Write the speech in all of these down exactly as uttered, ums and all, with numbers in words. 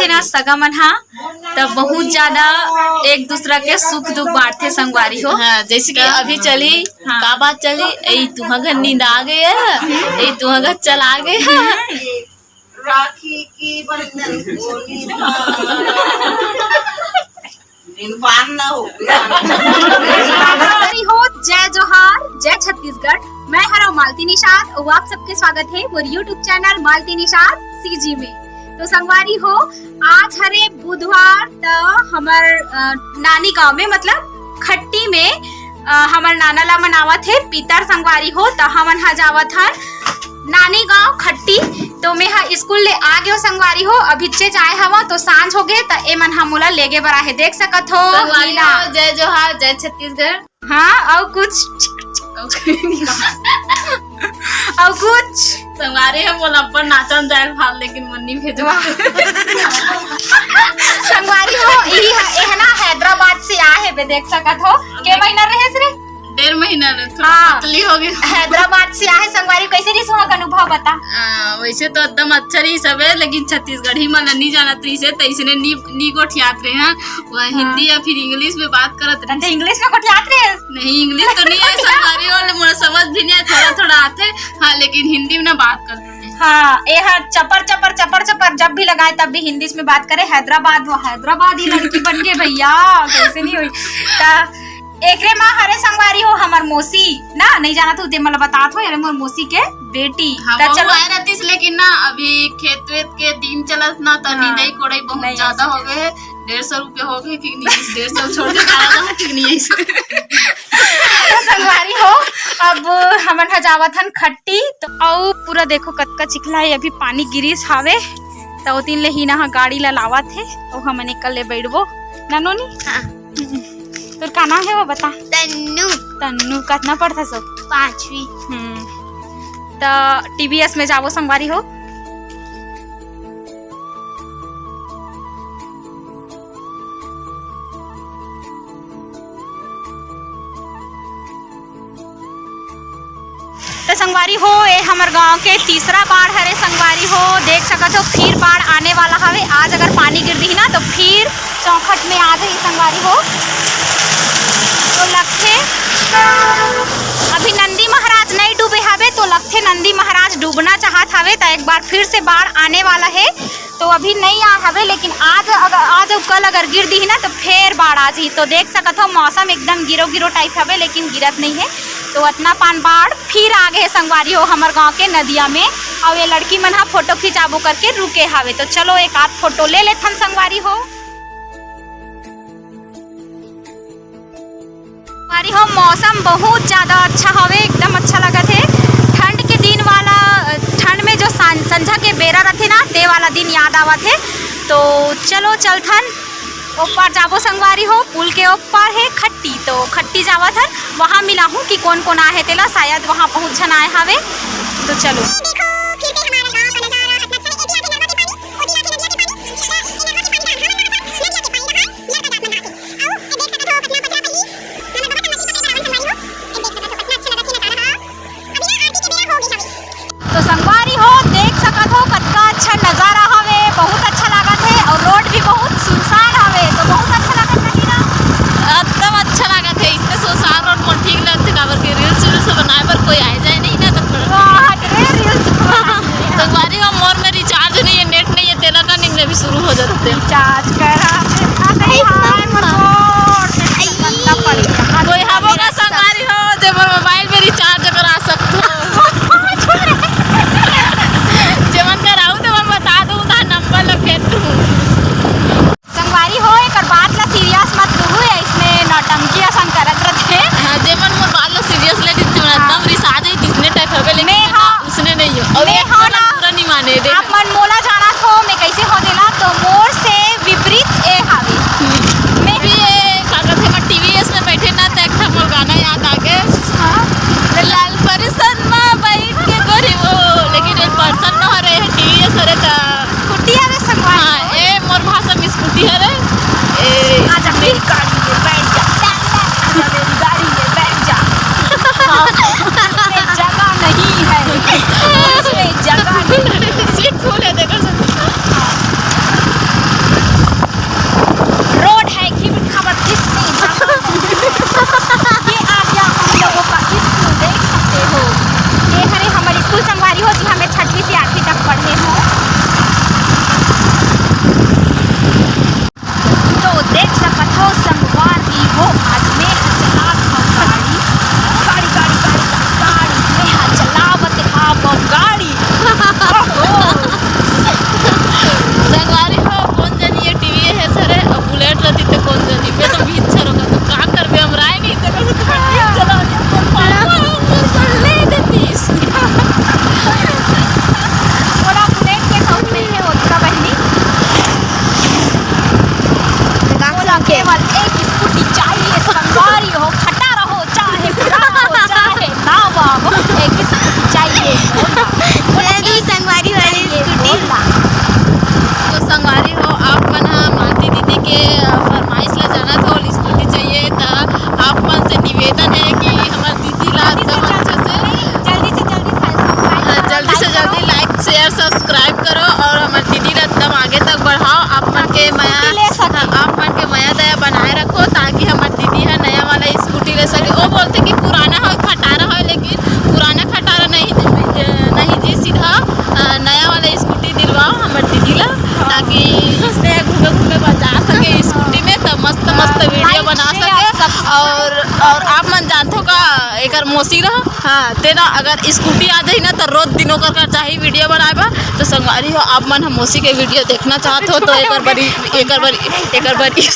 ना सगा मन हा, त बहुत ज्यादा एक दूसरा के सुख दुख बांटथे संगवारी हो। हाँ, जैसे कि अभी चली, हाँ। का बात चली, "ए, तुहा घर नींद आ गए है, ए, तुहा घर चला गए है।" राखी की बंधन को निभा। दिन बांध ना हो गया। संगवारी हो, जय जोहार, जय छत्तीसगढ़। मैं हरव मालती निषाद और आप सबके स्वागत है मोर YouTube channel Malti Nishad CG में। तो संगवारी हो, आज हरे बुधवार, त हमर, अ, नानी गांव में, मतलब खट्टी में, अ, हमर नाना ला मनावत हे पितर संगवारी हो, त हमन हा जावत हन नानी गांव खट्टी। तो मैं हा स्कूल ले आ गेव संगवारी हो, अभिच्चे जाए हवा तो सांझ हो गे, त ए मन हा मोला लेगे बर आहे, देख सकत हो। संगवारी हीना। हो, जय जोहार, जय छत्तीसगढ़। हाँ, अउ कुछ? अउ कुछ? संगवारी हो, मोला अपन नाचन जाए भाव, लेकिन मन नहीं भेजवा। संगवारी हो, ई ह-, एहना हैदराबाद से आहे बे, देख सकत हो। के महीना रहे रे? डेढ़ महीना ले, थोड़ा हाँ। पतली हो गई। हैदराबाद से आहे संगवारी, कैसे रहिस वहाँ का अनुभव बता? आ, वैसे तो एकदम अच्छा रहिस हवे, लेकिन छत्तीसगढ़ी मन ला नहीं जानत रहिस हे, त इसने नी, नी गोठियात रहे हैं। वह हाँ। हिंदी या फिर इंग्लिश में बात करत रहिस। अच्छा, इंग्लिश में गोठियात रहे? नहीं, इंग्लिश तो नहीं है, संगवारी हो, मोला समझ भी नहीं आए, थोड़ा थोड़ा आथे। हाँ, लेकिन हिंदी में ना बात करत रहे। हाँ, ये हर चपर चपर चपर चपर जब भी लगाए तब भी हिंदी में बात करे। हैदराबाद, वो हैदराबादी लड़की बन गई भैया, कैसे नहीं हुई? त एकरे माँ हरे संगवारी हो हमर मौसी ना, नहीं जानत हो ते मोला बतात हो, अरे मोर मौसी के बेटी। हाँ, त वो चलो। आए रहतीस, लेकिन ना अभी खेत वेत के दिन चलत ना, त हाँ। निंदई कोड़ई बहुत नहीं ज्यादा हो गए है। डेढ़ सौ रुपया हो गए कि नहीं, डेढ़ सौ छोड़ के ज्यादा हो कि नहीं ऐसे। तो संगवारी हो, अब हमन ह जावत हन खट्टी, तो अउ पूरा देखो कतका चिखला है, अभी पानी गिरिस हावे, त ओतिन ले हीना ह गाड़ी ला लावत हे, अउ हमन एकर ले बैठबो। ना नोनी? हाँ। तोर का नाम है वो बता। तन्नू। तन्नू, कितना पढ़ता सो? पांचवी। हम्म, त टीवीएस में जावो संगवारी हो। त संगवारी हो, ए हमर गांव के तीसरा बाढ़ हरे संगवारी हो। देख सकत हो, फिर बाढ़ आने वाला हवे। आज अगर पानी गिर दिही ना, तो फिर चौखट में आ जाही संगवारी हो। तो लगथे अभी नंदी महाराज नहीं डूबे हवे, तो लगथे नंदी महाराज डूबना चाहत हवे, त एक बार फिर से बाढ़ आने वाला है। तो अभी नहीं आ हवे, लेकिन आज अगर, आज अउ कल अगर गिर दिही ना, तो फेर बाढ़ आ जाही। तो देख सकत हो, मौसम एकदम गिरो गिरो टाइप हवे, लेकिन गिरत नहीं है। तो अतना पान बाढ़ फिर आ गए संगवारी हो हमर गांव के नदिया में। अउ ये लड़की मन हा फोटो खिंचाबो करके रुके हावे। तो चलो, एक आध फोटो ले लेथन संगवारी हो। संगवारी हो, मौसम बहुत ज्यादा अच्छा हवे, एकदम अच्छा लगत हे। ठंड के दिन वाला, ठंड में जो सांझ, संझा के बेरा रथे ना, ते वाला दिन याद आवत हे। तो चलो चलथन, ऊपर जाबो संगवारी हो, पुल के ऊपर हे खट्टी, तो खट्टी जावत हन, वहाँ मिलाहूँ कि कौन कौन आए हे तेला, शायद वहाँ बहुत झन आए हावे। तो चलो। तो संगवारी हो, देख सकत हो कतका अच्छा नजारा हवे, बहुत अच्छा लागत हे। और रोड भी बहुत सुनसान हवे, तो बहुत अच्छा लागत हे ना? एकदम अच्छा लागत हे। इसमें सुनसान रोड मोर ठीक लगथे, काबर के रील्स वील्स बनाए बर कोई आए जाए नहीं ना, तो थोड़ा वाह, रे रील्स संगवारी हो, मोर में रिचार्ज नहीं है, नेट नहीं है, तेला का निकले भी शुरू हो जाते हैं। रिचार्ज करा। अरे हाय, मोर गोड़, कितना पड़ गया। कोई हवो का संगवारी हो, जे मोर मोबाइल में रिचार्ज करा सकते हो। जेमन कराऊ, तेमन बता दो, उधर नंबर ला फेंक दूँ। संगवारी हो, एकर बात ला सीरियस मत लूहू, या इसमें नौटंकी असन करत रथे। हाँ, जेमन मोर बात ला सीरियस ले, जेमन हाँ। एकदम रिसा जाई, तिसने टाइप हवे, लेकिन मैं मैं ना हाँ। उसने नहीं हो। और मैं एक हाँ बोला ना। बुरा नहीं माने, देख। आप मन मोला जानत हो, मैं कैसे हो देला, तो मोर से विपरीत ए हावे। हम्म। मया, आप मन के मया दया बनाए रखो, ताकि हमर दीदी ह नया वाला स्कूटी ले सके। वो बोलथे कि पुराना हो, खटारा हो, लेकिन पुराना खटारा नहीं, नहीं जी, सीधा, अ, नया वाला स्कूटी दिलवाओ हमर दीदी ला, ताकि घूमे घूमे बाजार सके स्कूटी में, तब मस्त मस्त वीडियो बना सके। और, और आप मन जानथो का, एकर मौसी रहा, हाँ, तेना अगर स्कूटी आ जाही ना, तो रोज दिन ओकर का चाही वीडियो बनाए बर। तो संगवारी हो, आप मन ह मौसी के वीडियो देखना चाहत हो, तो एकर बरी, एकर बरी, एकर बरी,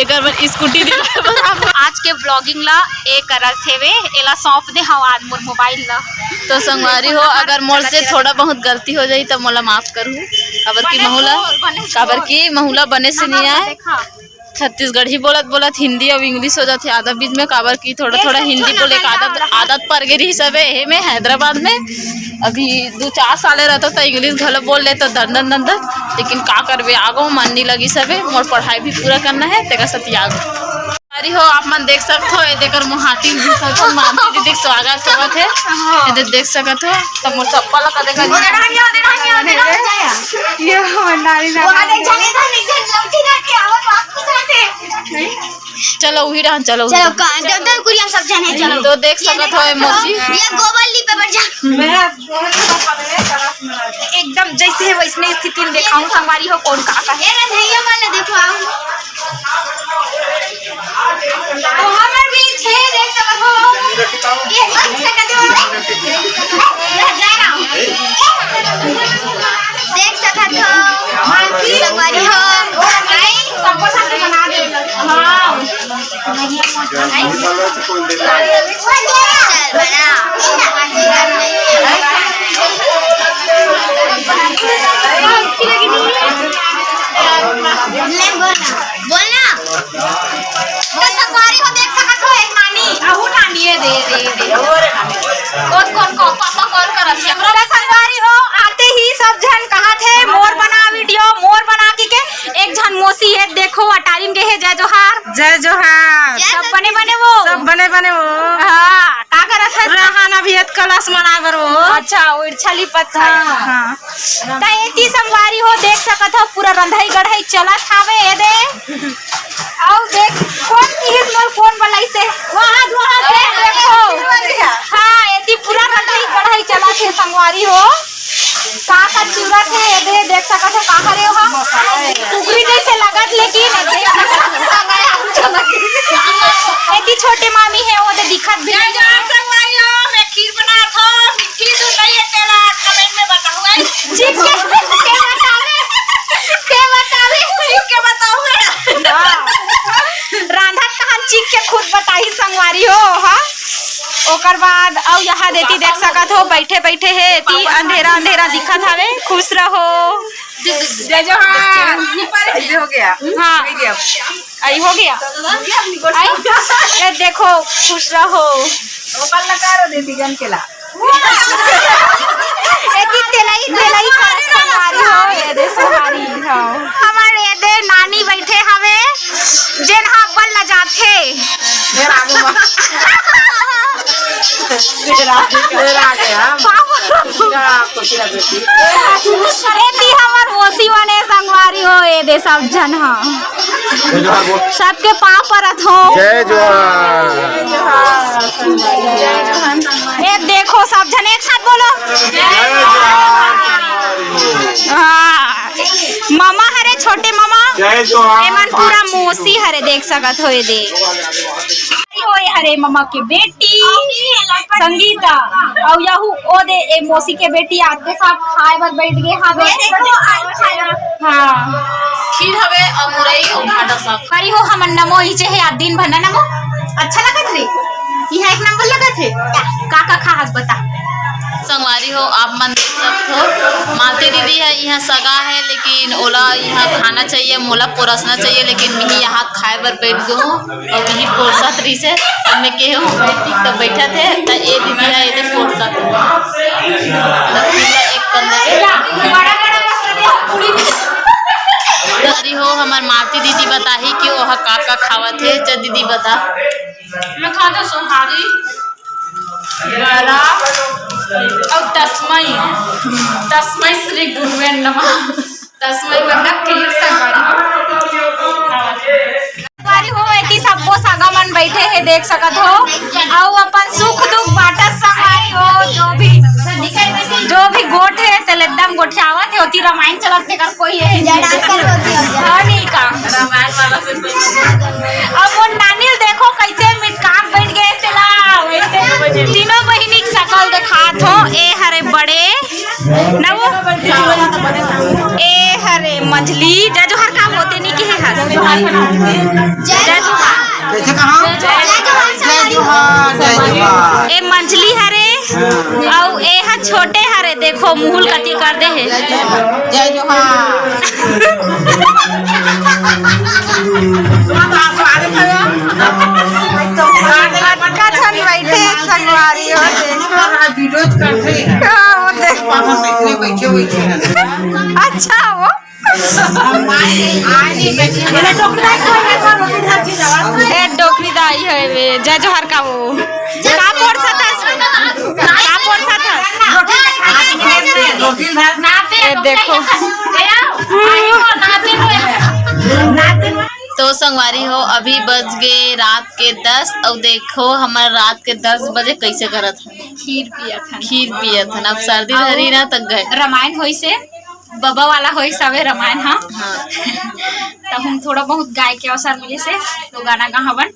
एकर बरी स्कूटी दिलवाए बर आप। आज के vlogging ला ए करत हेवे, एला सौंप दे हव आज मोर मोबाइल ला। तो संगवारी हो, अगर मोर से थोड़ा बहुत गलती हो जाही, तो मोला माफ करहू, काबर की महू ला, काबर की महू ला बने से नहीं आए। छत्तीसगढ़ी बोलत बोलत हिंदी अउ इंग्लिश हो जाथे आधा बीच में, काबर कि थोड़ा थोड़ा हिंदी बोले के आदत, आदत पड़ गे रहिस हवे एहे में हैदराबाद में। अभी दू चार साल रहता तो इंग्लिश घलो बोल लेता दन दन दन दन, लेकिन का करबे, आगो मन नी लगिस हवे, मोर पढ़ाई भी पूरा करना है, तेकर सेती आगो। अरे हो, आप मन देख सकत हो, ये देकर मुहाटी में घुसत हो, मानसी दीदी के स्वागत होवत है। ये दे-, देख सकत हो, तो मोर चप्पल ला कदे कर ये हो, नानी, नानी। चलो, उही रहन, चलो, उही चलो, रहन। का, दे, दे, कुरिया सब जने, चलो। तो देख सकत हो, ये मौसी। ये गोबर ली पे बैठ जा। एकदम जैसे है वैसने स्थिति में देखाऊं, संगवारी हो, कौन का, का है। ये रे भैया वाला देखो, आओ। तो हमर भी छे देख सकत हो। ये देख सकत हो। जा रहा हूँ। देख सकत हो। संगवारी हो। सबको साथ बना दे। हाँ। चल, बना। बोलना। तो संगवारी हो, देख सकत हो, एक नानी, अहू नानी है, दे, दे, दे। कौन, कौन, कौन, पापा कॉल करत है। तो संगवारी हो, आते ही सब झन कहत हे, "मोर बना वीडियो, मोर बना," कि के एक झन मौसी है, देखो, अटारी में गे हे, जय जोहार। जय जोहार। सब बने बने वो? सब बने बने वो। हाँ, का करत हस? रहन अभी एत कलश मनाए बर वो। अच्छा, उड़छली पत्थर। हाँ, हाँ। त एती संगवारी हो, देख सकत हो, पूरा रंधई गढ़ई चलत हावे, ए दे। अउ देख, कोन किहिस मोर कोन बलाइस हे। वहाँ, वहाँ, ए, देखो। हाँ, एती पूरा रंधई गढ़ई चलत हे संगवारी हो। का का चूरत हे, ए दे, देख सकत हो, का हरे ओहा? कुकरी जैसे लगत, लेकिन देख सकत हो, एती छोटे मामी हे, वो दे दिखत भी नहीं। जय जोहार संगवारी हो, मैं खीर बनात हो, मिट्ठी दूध नहीं है तेरा, comment में बताओ, हैं? चीख के, के बतावे, के बतावे। चीख के बताओ, हैं? हाँ। रांधत तहन चीख के खुद बताही संगवारी हो, हाँ? ओकर बाद अउ यहाँ देती देख सकत हो, बैठे बैठे हे, एती अंधेरा अंधेरा दिखत हवे, खुश रहो। जय जोहार। ये हो गया। हाँ। हो गया। आई हो गया। आई? ये देखो, खुश रहो। ओकर लगा रो दे बिगन के ला। एती तेलई, तेलई करत संगवारी हो, ये दे सोहारी हो। हमर ये दे नानी बैठे हवे, जेन हा अब्बल लजाथे। मेरा आगे मत। तेरा, तेरा आ गया। बाबू। तेरा आपको सिरा बेटी। एती हमर मौसी बने संगवारी हो, ये दे सब झन हा। जय जोहार बोल। सबके पाँव परत हो। जय जोहार। ए देखो, सब झन एक साथ बोलो। जय जोहार। हाँ, मामा हरे, छोटे मामा। जय जोहार। एमन पूरा मौसी हरे, देख सकत हो, ये दे। होए हरे ममा के बेटी संगीता, अउ यहू ओ दे ए मौसी के बेटी आते सब खाए बर बैठ गे हावे। हाँ। खीर हवे अउ मुरई अउ भाटा सब। करी हो हमन नमो इचे हे आ दिन भर ना नमो। अच्छा लगत रे? इहाँ एक नंबर लगत हे। का का खा हस बता। संगवारी हो, आप मन देख सकत हो, मालती दीदी ह इहाँ सगा हे, लेकिन ओला इहाँ खाना चाहिए, मोला परोसना चाहिए, लेकिन मिही यहाँ खाए बर बैठ गे हूँ। अउ इही पोरसत रहिस हे, अब मैं केहे हूँ, "बैठ," त बैठत हे, त ए दीदी ह एदे पोरसत हे। त पूरा एक कंदे में। अरे हो, हमर मालती दीदी बताही कि ओहा का का खावत हे। च दीदी बता। मैं खात हूँ सोहारी, बरा अउ तस्मै, तस्मै श्री गुरुवे नमः। तस्मै मतलब खीर संगवारी। देख सकत हो, अउ अपन सुख दुख बांटत संगवारी हो, जो भी, जो भी गोठ हे, तेला एकदम गोठियावत हे, ओती रामायण चलत हे, कर कोई हे। हाँ, नहीं का। अब वो नानी ल देखो, कैसे मिटकात बैठ गए तेला, वैसे तीनों बहिनी के शकल देखात हो। ए हरे बड़े, ना वो, ए हरे मंझली, जय जोहार का होते नहीं के हर। जय जोहार। कैसे कहा? जय जोहार, जय जोहार। ए मंझली हरे, अउ ए ह छोटे हरे, देखो मुहुल कति कर दे हे। जय जोहार। अतका झन बैठे संगवारी हो, देखो। हाँ, वो देखो। अच्छा, वो ए डोकरी दाई हे वे, जय जोहार का वो। का पोरसत हस? का पोरसत हस? ए देखो। तो संगवारी हो, अभी बज गे रात के दस, अउ देखो हमर रात के दस बजे कैसे करत हन। खीर पियत हन। खीर पियत हन। अब सर्दी धरी ना त गए। रामायण होइसे, बबा वाला होइस हवे रामायण, हाँ। हाँ। त हम थोड़ा बहुत गाय के अवसर मिलिसे, तो गाना गाहवन।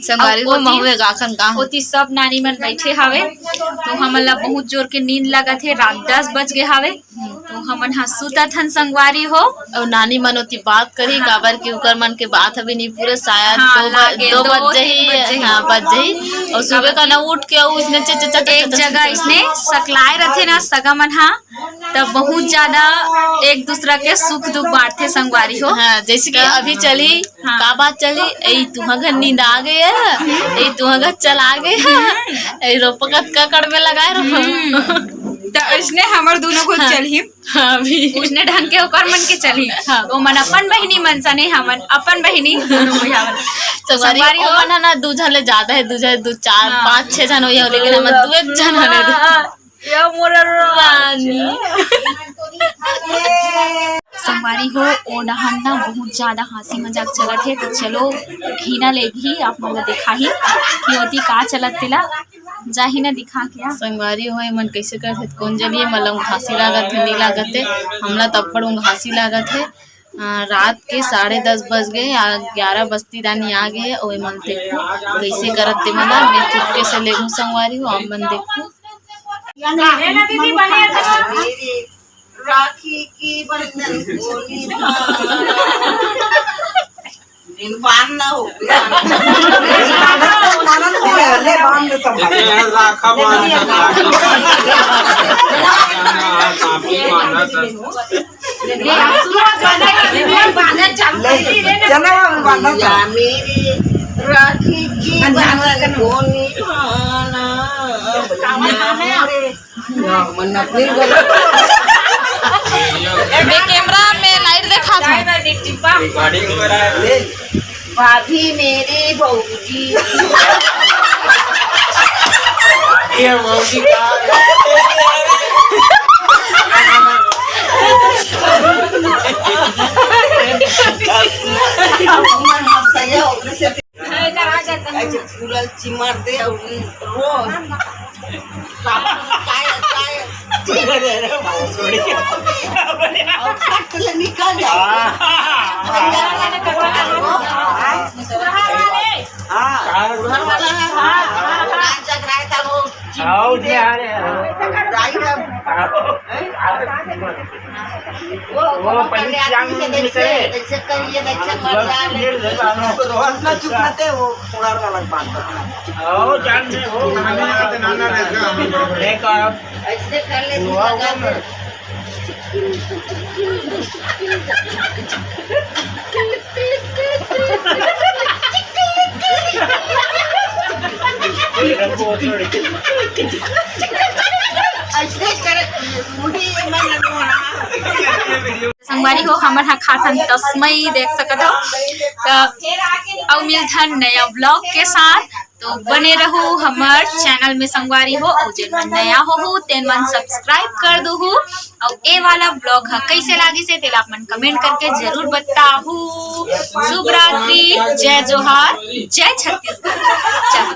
संगवारी अउ हो, ओती, महुए गाखन गाहन। ओती सब नानी मन बैठे हवे, तो हमन ला बहुत जोर के नींद लगत हे, रात दस बज गे हवे, तो हमन ह सुतत हन संगवारी हो। अउ नानी मन ओती बात करही, हाँ। काबर कि उकर मन के बात अभी नहीं पूरे, शायद हाँ, दो ब-, लागे दो दो बज तीन जही, बज जही। हाँ, बज जही। अउ सुबह का ना उठ के अउ इसने च-, च-, च-, च-, एक च-, च-, जगह च-, इसने सकलाए रथे ना सगा मन हा, तब बहुत ज्यादा एक दूसरा के सुख दुख बांटथे संगवारी हो। हाँ, जैसे कि अभी चली, हाँ। का बात चली, "ए, तुहा घर नींद आ गए है, ए, तुहा घर चला गए है, ए, रोपा कतका कड़ में लगाए रहो।" हम्म। त इसने हमर दोनों को हाँ। चलही। हाँ, अभी। उसने ढंग के ओकर मन के चलही। हाँ। ओ मन अपन बहिनी मन सने, हमन अपन बहिनी दोनों कोई हवन। संगवारी संगवारी हो। ओ मन ह ना दू झन ले ज्यादा है, दू झन, दू, चार, हाँ। पाँच, छह झन होई हो, लेकिन हमन दू एक झन हन। हाँ, या मोर रानी। संगवारी हो, ओ डहन ना बहुत ज्यादा हंसी मजाक चलत हे, तो चलो हिना ले भी आप मन ला दिखाही कि ओती का चलत तेला। जाही ना दिखा के आ। संगवारी हो, एमन कइसे करथे, कोन जनी, एमन ला उंघासी लागत हे, नी लागत हे। हमला त अब्बड़ उंघासी लागत हे। अ, रात के साढ़े दस बज गे, आ, ग्यारह बजती दानी आ गे हे, अउ एमन देखो कइसे करत ते मन ला। मैं चुपके से लेगहूं संगवारी हो, आप मन देखो। राखी की बंधन को निभाना। दिन बांध ना हो। ले, बांध देता हूँ। देखिए, राखा बांध देता हूँ। हाँ, काफी बांधा था। ले, चलो, अभी बांधा था। या मेरी राखी की बंधन को निभाना। बे कैमरा में लाइट देखा था। भाभी मेरी भौजी। ये भौजी का ऐसे फूलल चिमर दे और रो। काय, काय। और फट ले निकल जाए। हाँ। हाँ, उधर वाला है। हाँ, हाँ, हाँ। रात जग रहा था वो। आओ, उधर आ रहे हैं। राई का। आओ। वो, वो वो पहले पहले आदमी आदमी से से देखे। देखे, देखे करिए, देखे मर जाए। ये ले लो। रोहन ना चुप ना थे, वो पुराना वाला बात था। आओ, जान दे, वो खाने का तो नाना रहता है। देखो आप। ऐसे कर ले, वो आओ लगा ना। दे। ऐसे कर, मुझे ये मन लगवा। संगवारी हो, हमन ह खाथन तस्मई, देख सकत हो। त अउ मिलथन नया vlog के साथ। तो बने रहू हमर चैनल में संगवारी हो, अउ जेन मन नया होहू तेन मन सब्सक्राइब कर दूहू। अउ ए वाला ब्लॉग ह कइसे लागिस हे तेला आप मन कमेंट करके जरूर बताहू। शुभ रात्रि, जय जोहार, जय छत्तीसगढ़। चल।